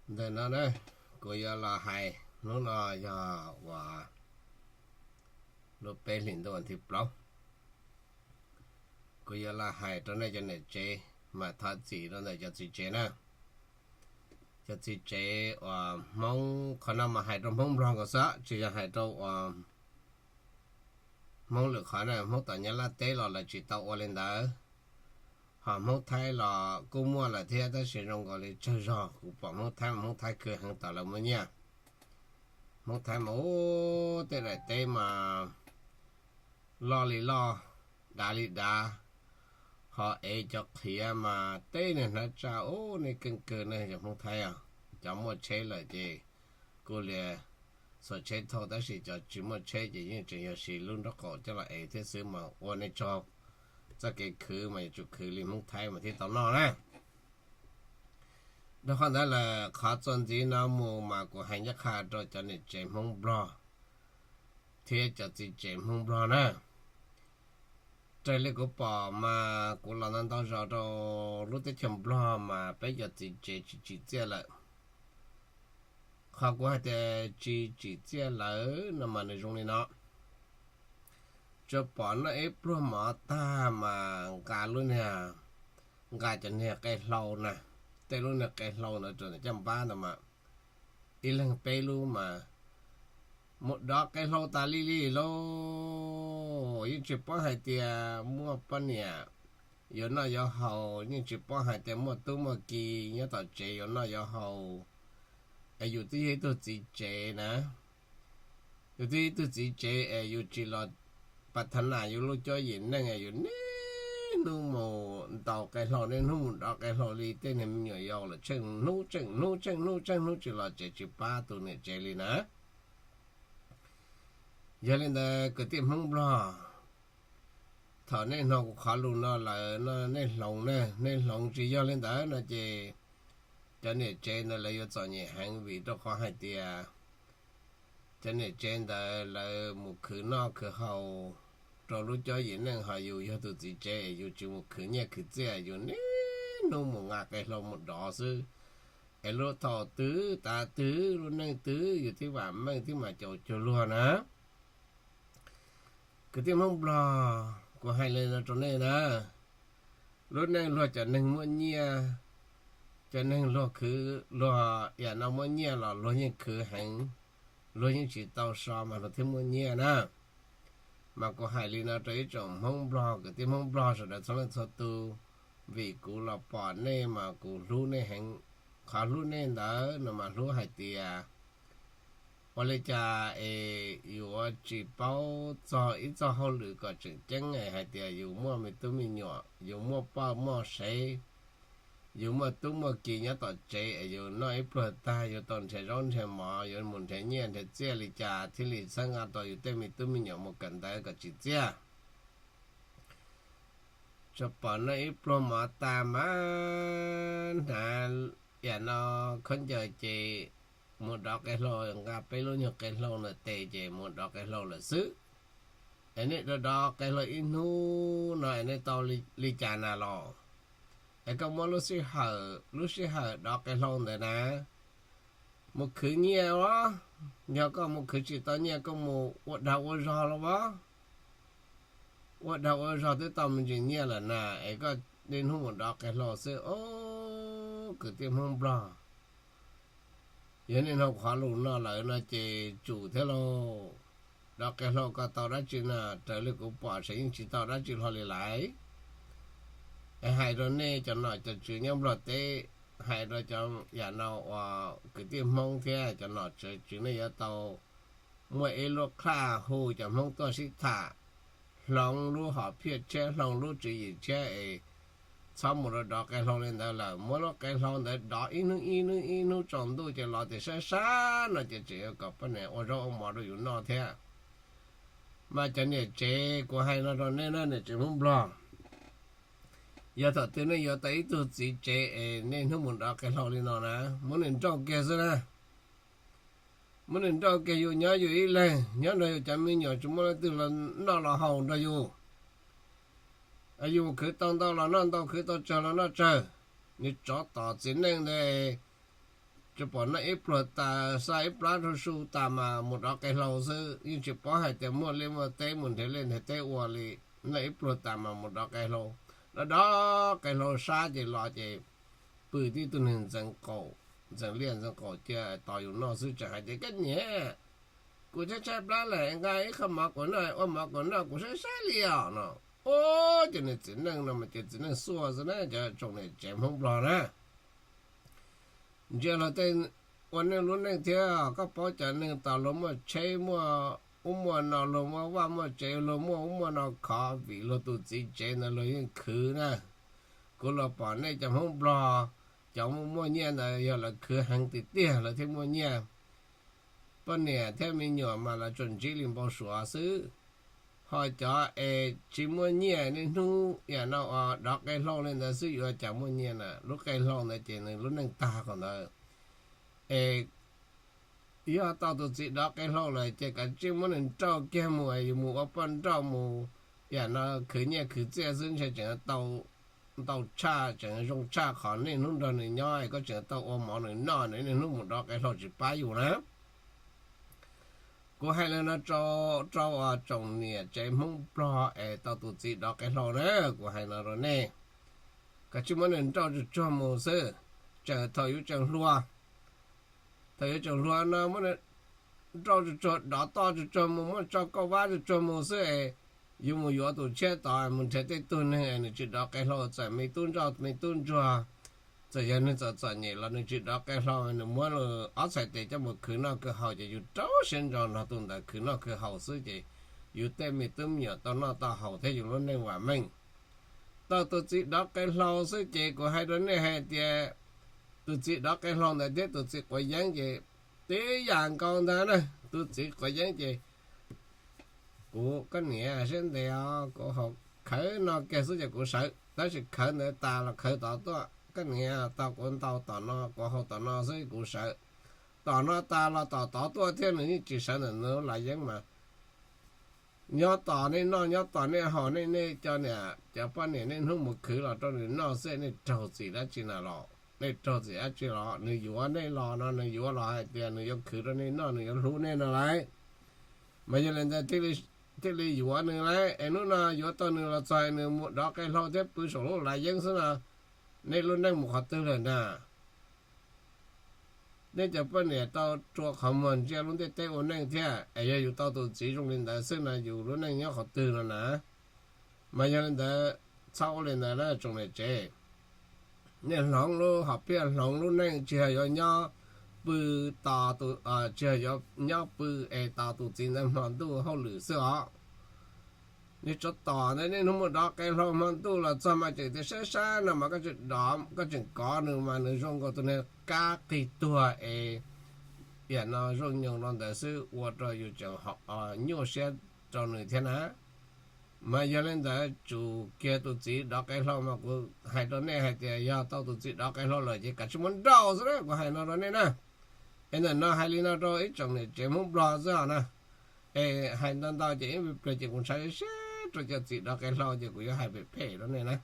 Ntawm no na, kuv yuav los hais, hnub no yog uas lub peb hlis ntuj thib plaub. Kuv yuav los hais rau nej cov niam tsev, mas thov txim rau ntawm cov txiv tsev na. Cov txiv tsev uas Hmoob, qhov no mas hais rau Hmoob Nplog nkaus xwb, tsis yog hais rau uas Hmoob lwm qhov na. Hmoob tom Nyab Laj teb los lawv tsis tau ua li ntawd, ho Hmoob Thaib los kuj muaj lawm thiab, tab sis zoo nkaus li tsawg zog kuv pom Hmoob Thaib, Hmoob Thaib khwv heev tom lawv muaj nyiaj. Hmoob Thaib mas ub, tej daim teb mas loj li loj, dav li dav, ho ev cov qhiav mas teb niag hnab tsaj ub, nej keej kawg ne cov Hmoob Thaib os. Cov muaj tsheb lawm ces kuj li xuas tsheb thauj, tab sis cov tsis muaj tsheb ces yeej tseem yog siv lub nraub qaum coj los ev thiab xwb, mas ua nej tsaug. Txoj kev khwv mas yuav tsum khwv li Hmoob Thaib mas thiaj tau noj na. Rau qhov ntawd lawm, qhov txuas ntxiv no mus mas kuv hais ncaj qha rau cov niam tsev Hmoob Nplog thiab cov txiv tsev Hmoob Nplog na. Raws li kuv pom mas kuv los ntau ntau zaus rau lub teb chaws Nplog mas peb cov txiv tsev tsis tsim txiaj lawm. Qhov kuv hais tias tsis tsim txiaj lawm no mas nws zoo li no. Tsuas pom noj ib pluag mov tag mas nqa lub niag, nqa cov niag qe hlau na, tej lub niag qe hlau ntawd rau ntawm caj npab ntawd mas ib leeg peb lub mas mus dov qe hlau tas li li lauj. Yeej tsis paub hais tias muaj poj niam yuav noj yuav haus, yeej tsis paub hais tias muaj tub muaj ki nyob tom tsev yuav noj yuav haus. Es yus twb yog ib tug txiv tsev na, yus twb yog ib tug txiv tsev es yus tsis los pas tha nas yus lub cuab yim neej es yus niaj hnub mus ntaus qe hlau, niaj hnub mus dov qe hlau li tej niag me nyuam yaus lawm, tsheej hnub tsheej hnub tsheej hnub tsheej hnub tsis los tsev tsis pab tus niam tsev li na. Yog li ntawd kwv tij Hmoob Nplog, thaum nej hnov kuv qhov lus no lawm no nej hloov ne, nej hloov, tsis yog li ntawd no ces cov niam tsev ntawd lawv yuav txom nyem heev, vim rau qhov hais tias cov niam tsev ntawd lawv mus khwv noj khwv haus rau lub cuab yim neej, ho yus yog tus txiv tsev es yus tsis mus khwv nyiaj khwv txiaj, yus niaj hnub mus nqa qe hlau mus dov xwb. Es lub thaum twg tav twg lub neej twg yus thiaj vam meej thiaj mam caum cuag luag na. Kwv tij Hmoob Nplog, kuv hais li no rau nej na, lub neej luag cov neeg muaj nyiaj, cov neeg luag khwv, luag yam no muaj nyiaj los luag yeej khwv heev, luag yeej tsis tau so mas luag thiaj muaj nyiaj na. Mas kuv hais li no rau ib tsoom Hmoob Nplog, kwv tij Hmoob Nplog sawv daws txhua leej txhua tus, vim kuv los pom nej mas kuv hlub nej heev. Qhov hlub nej ntawd no mas hlub hais tias ua li cas es yuav tsis paub txog ib txoj hauj lwm kom tseem ceeb es hais tias yus muaj me tub me nyuam, yus muaj poj muaj sev, yus muaj tub muaj ki nyob tom tsev es yus noj ib pluag tag yus tau nrhiav zaub nrhiav mov, yuav mus nrhiav nyiaj nrhiav txiaj li cas thiaj li txhawb nqa tau yus tej me tub me nyuam mus kawm ntawv kom tsim txiaj. Tsuas pom noj ib pluag mov tas mas hnav yam no khaub ncaws ces mus dov qe hlau, nqa peb lub nyuag qe hlau ntawm tes ces mus dov qe hlau lawm xwb. Es nej dov dov qe hlau ib hnub no es nej tau li cas na los? Es koj muab lub sij hawm, lub sij hawm dov qe hlau ntawd na mus khwv nyiaj os. Yog koj mus khwv tsis tau nyiaj koj mus ua dag ua zog los as. Ua dag ua zog twb tau me ntsis nyiaj lawm na, es koj niaj hnub mus dov qe hlau xwb os kwv tij Hmoob Nplog. Yog nej hnov qhov lus no lawm no ces tsum thiab lauj. Dov qe hlau koj tau dab tsi na? Raws li kuv pom ces yeej tsis tau dab tsi hlo li lawm. Es hais rau nej cov nom cov tswv nyob Nplog teb, hais rau cov yam no uas kwv tij Hmoob thiab cov nom cov tswv, nej yuav tau muaj ib lub qhaj hu cov Hmoob tuaj sib tham, hloov lub hom phiaj tshiab, hloov lub tswv yim tshiab es txhob mus dov dov qe hlau li ntawd lawm. Muab lub qe hlau ntawd dov ib hnub ib hnub ib hnub tsaus ntuj ces los tias sab sab no ces tseem yuav kom poj niam ua zaub ua mov rau yus noj thiab. Mas cov niam tsev, kuv hais no rau nej na, niam tsev Hmoob Nplog, yog thaum twg nej yuav tau ib tug txiv tsev es niaj hnub mus dov qe hlau li no na, muab nws nrauj kiag xwb na. Muab nws nrauj kiag, yus nyob yus ib leeg, nyob nrog yus cov me nyuam tsis muaj leej twg los noj los haus nrog yus. Yus khwv tau ntau los noj ntau, khwv tau tsawg los noj tsawg. Nws tsov tom txiv neej ntawd, tsuas pom noj ib pluag tas, xa ib plab rau su tas mas mus dov qe hlau xwb, yeej tsis paub hais tias muaj liaj muaj teb mus nrhiav liaj nrhiav teb ua li. Noj ib pluag tas mas mus dov qe hlau, dov dov qe hlau sab ces los ces pw tib tug neeg ntxeev qaum, ntxeev liaj ntxeev qaum cia tos yus noj xwb, tseem hais tias, Koj niam, kuv tshaib tshaib plab lawm, nqa ib qho mov kuv noj, ua mov kuv noj, kuv saib saib li os, no. Ub, ces nws txiv neej no mas ces txiv neej xuaj xwb na, cov tsoom niam tsev Hmoob Nplog na. Ntsia luag tej ua neej lub neej thiab, koj paub cov neeg tau luag muaj tsheb, muaj ub muaj no, luag muaj vaj muaj tsev, luag muaj ub muaj no khov vim luag tus txiv tsev ntawd luag yeej khwv na. Kuv los pom nej cov Hmoob Nplog, cov muaj muaj nyiaj ntawd yog lawv khwv heev tiag tiag lawv thiaj muaj nyiaj. Poj niam thiab me nyuam mas lawv tsuas ntsib li npau suav xwb. Ho cov es tsis muaj nyiaj niaj hnub yam no uas dov qe hlau li ntawd xwb yuav cas muaj nyiaj na. Lub qe hlau ntawd ces nws lub neej tag qhov ntawd. Es yog tau tus txiv dov qe hlau lawm ces kav tsij muab nws nrauj kiag mus, yus mus ua poj nrauj mus, yam no khwv nyiaj khwv txiaj xwb ntshe tseem tau ntau tshaj, tseem zoo tshaj qhov niaj hnub nrog nws nyob, koj tseem tau ua mov nws noj, nws niaj hnub mus dov qe hlau tsis pab yus na. Kuv hais li no rau, rau tsoom niam tsev Hmoob Nplog es tau tus txiv dov qe hlau na, kuv hais no rau nej, kav tsij muab nws nrauj tsuag tsuag mus xwb. Tseem thaum yuav tseem hluas, thaum yuav tseem hluas no muab nws nrauj tsuag tsuag, dov toj tsuag tsuag mus, muab tso kauj vab tsuag tsuag mus xwb es yuav mus yuav tus tshiab tod mus nrhiav tej tug neeg es nws tsis dov qe hlau, txawm me tub ntsoj me tub ntsuag, txawm yog neeg txom txom nyem los nws tsis dov qe hlau, nws muab ob txhais tes coj mus khwv noj khwv haus ces yus rau siab ntso nrog tus ntawd khwv noj khwv haus xwb ces yus tej me tub me nyuam tau noj tau haus thiab yus lub neej vam meej. Tau tus txiv dov qe hlau xwb ces kuv hais rau nej hais tias tus txiv dov qe hlau ntawd thiab tus txiv quav yeeb ces tib yam nkaus ntag na. Tus txiv quav yeeb ces kuv, koj niam, siab ntev os, kuv haus khawv no kiag xwb ces kuv sawv, tab sis khawv ntawd tas los khawv tod tuaj, koj niam, tau kuv ntau tom no, kuv haus tom no xwb kuv sawv. Tom no tas los tom tod tuaj thiab, nws yeej tsis sawv ntawm nws lub lav yeeb mas. Nyob tos nej noj, nyob tos nej haus, nej, nej cov niam cov poj niam niaj hnub mus khwv los rau nws noj xwb, nej raug txim dab tsi na los? Nej raug txim dab tsi los? Nws yuav nej los no, nws yuav los hais tias nws yuav khwv rau nej noj, nws yuav hlub nej no lauj. Mas yog li ntawd thiaj li yuav nws lauj. Es hnub no yuav tau nws los txog nws mus dov qe hlau thiab pw saum lub lav yeeb xwb no, nej lub neej mus qhov twg lawm na? Nej cov poj niam tau rua qhov muag ntsia lub ntiaj teb ua neej thiab, es yog yus tau tus txiv zoo li ntawd xwb no yus lub neej nyob qhov twg no na? Mas yog li ntawd, txhob ua li ntawd na tsoom niam tsev. Nej hloov lub hom phiaj, hloov lub neej, tsis yog yuav nyob pw tos, tsis yog yuav nyob pw es tos tus txiv ntawd hmo ntuj hauj lwm xwb os. Nej tsov tom ntawd niaj hnub mus dov qe hlau hmo ntuj los txog mas tseem tias sab sab no mas koj tseem dov, koj tseem kov nws mas nws zoo nkaus tus niag kab qig tuag es yam no zoo nyoos no ntawd xwb ua rau yus tseem nyuaj siab rau nws thiab na. Mas yog li ntawd tsum kiag tus txiv dov qe hlau mas kuv hais rau nej hais tias yog tau tus txiv dov qe hlau lawm ces kav tsij muab nrauj xwb na, kuv hais no rau nej na. Es ntawm no hais li no rau ib tsoom niam tsev Hmoob Nplog xwb os na. Es hais ntau ntau ces ib pliag ces kuv ntshai siab rau cov txiv dov qe hlau ces kuv yuav hais phem phem rau nej na.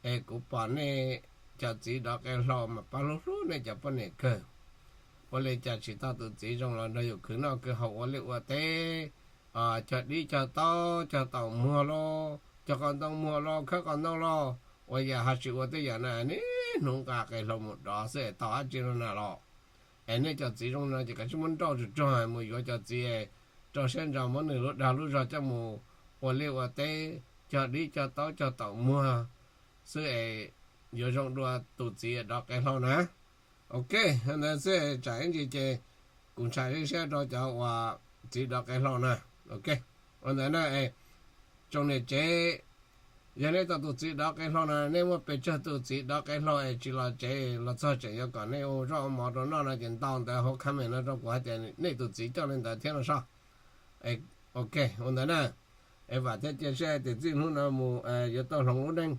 Es kuv pom nej cov txiv dov qe hlau mas pab hlub hlub nej cov poj niam kawg. Ua li cas tsis tau tus txiv zoo los nrog yus khwv noj khwv haus ua liaj ua teb, cog dib cog taub cog taum muag lauj, cog qos ntoo muag lauj, khawb qos ntoo lauj, ua yam ho tsis ua tej yam na, niaj hnub nqa qe hlau mus dov xwb es tau dab tsi no na los? Es nej cov txiv zoo no ces kav tsij muab nrauj tsuag tsuag mus yuav cov txiv rau siab ntso muab nws lub dag lub zog coj mus ua liaj ua teb, cog dib cog taub cog taum muag xwb es yuav zoo dua tus txiv dov qe hlau na. Ok, ntawd xwb, tsam ib ntsis ces kuv ntshai siab rau cov uas txiv dov qe hlau na. Ok, ua ntawd na, tsoom niam tsev, yog nej tau tus txiv dov qe hlau na, nej muaj pes tsawg tus txiv dov qe hlau es tsis los tsev los txog tseem yuav kom nej ua zaub ua mov rau noj no ces ntau ntawd hauv comment no rau kuv hais tias nej tus txiv coj li ntawd thiab no soj. Ok, ua ntawd na. Es vam thiab cia siab tias txij hnub no mus yuav tau hloov lub neej,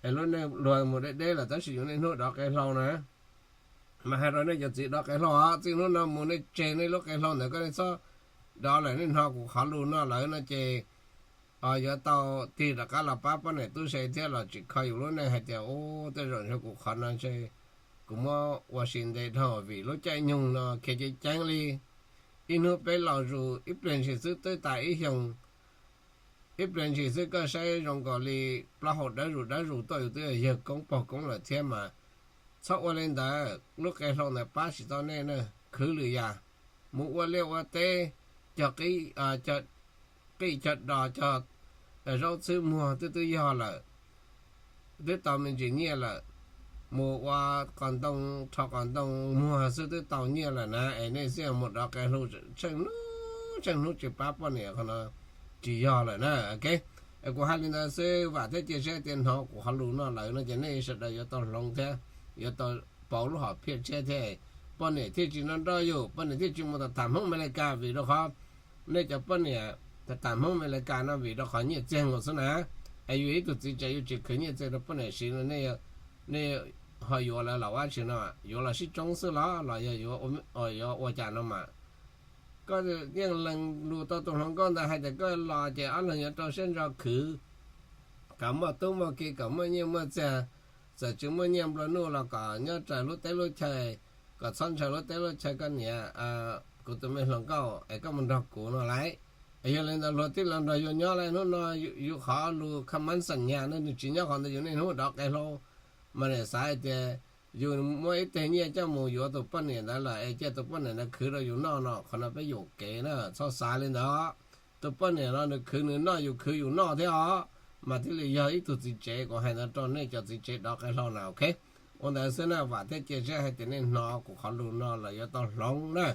es lub neej luag mus deb deb lawm tab sis yus niaj hnub dov qe hlau na. Mas hais rau nej cov txiv dov qe hlau os, txij hnub no mus nej tseg nej lub qe hlau ntawd, koj nej txhob dov lawm, nej hnov kuv qhov lus no lawm no ces yuav tau tig rov qab los pab poj niam tub se thiab los tsis kho yus lub neej hais tias ub, tej zaum ntshe kuv qhov no ntshe kuv muab ua si ntev dhau vim lub caij nyoog no khiav ceev ceev li. Ib hnub peb los zus ib pliag ntshis xwb twb tas ib xyoos. Ib pliag ntshis xwb koj saib zoo nkaus li plaub hau dawb zus dawb zus tuaj yus twb yog yawg koob pog koob lawm thiab mas. Txhob ua li ntawd, lub qe hlau ntawd pab tsis tau nej na. Khwv lwm yam, mus ua liaj ua teb, cog qij cog dos, cog zaub txhwb muag twb twb yog lawm, twb tau me ntsis nyiaj lawm. Mus ua qos ntoo, rho qos ntoo muag xwb twb tau nyiaj lawm na, es nej xij mus dov qe hlau tsheej hnub tsheej hnub tsis pab poj niam, qhov no tsis yog lawm na. Es kuv hais li ntawd xwb, vam thiab cia siab tias hnov kuv qhov lus no lawm no ces nej sawv daws yuav tau hloov thiab yuav tau pauv lub hom phiaj tshiab thiab. Poj niam thiaj tsis nrog nrog yus, poj niam thiaj tsis mus tham Hmoob Amelikas vim rau qhov nej cov poj niam tham Hmoob Amelikas no vim rau qhov nyiaj txiag nkaus xwb na. Es yus ib tug txiv tsev yus tsis khwv nyiaj txiag rau poj niam siv no, nej ho yuav lawv los ua dab tsi no? Yuav los sib tsoob xwb los los yog yuav ua cas no mas? Koj yeej lees lus tau tus hluas nkauj ntawd hais tias koj los ces ob leeg yuav rau siab ntso khwv, kom muaj tub muaj ki, kom muaj nyiaj muaj txiag, txawm tsis muaj nyiaj nplua nuj los kom nyob raws lub teb lub chaw, kom txhob ntshaw lub teb lub chaw koj niam, kuv tus me hluas nkauj es koj mus nrog kuv no lauj. Es yog li ntawd luag thiaj los nrog yus nyob lauj. Hnub no yus qhov lus kha mab xam nyas no nws tsis nyob qhov ntawd, yus niaj hnub dov qe hlau mas niam xav hais tias yus muab ib teg nyiaj coj mus yuav tus poj niam ntawd lawm es cia tus poj niam ntawd khwv rau yus noj no, qhov no peb yuam kev na, txhob xav li ntawd. Tus poj niam no nws khwv nws noj, yus khwv yus noj thiab os, mas thiaj li yog ib tug txiv tsev. Kuv hais ntawd rau nej cov txiv tsev dov qe hlau na, ok. Ua ntawd xwb na, vam thiab cia siab hais tias nej hnov kuv qhov lus no los yuav tau hloov na.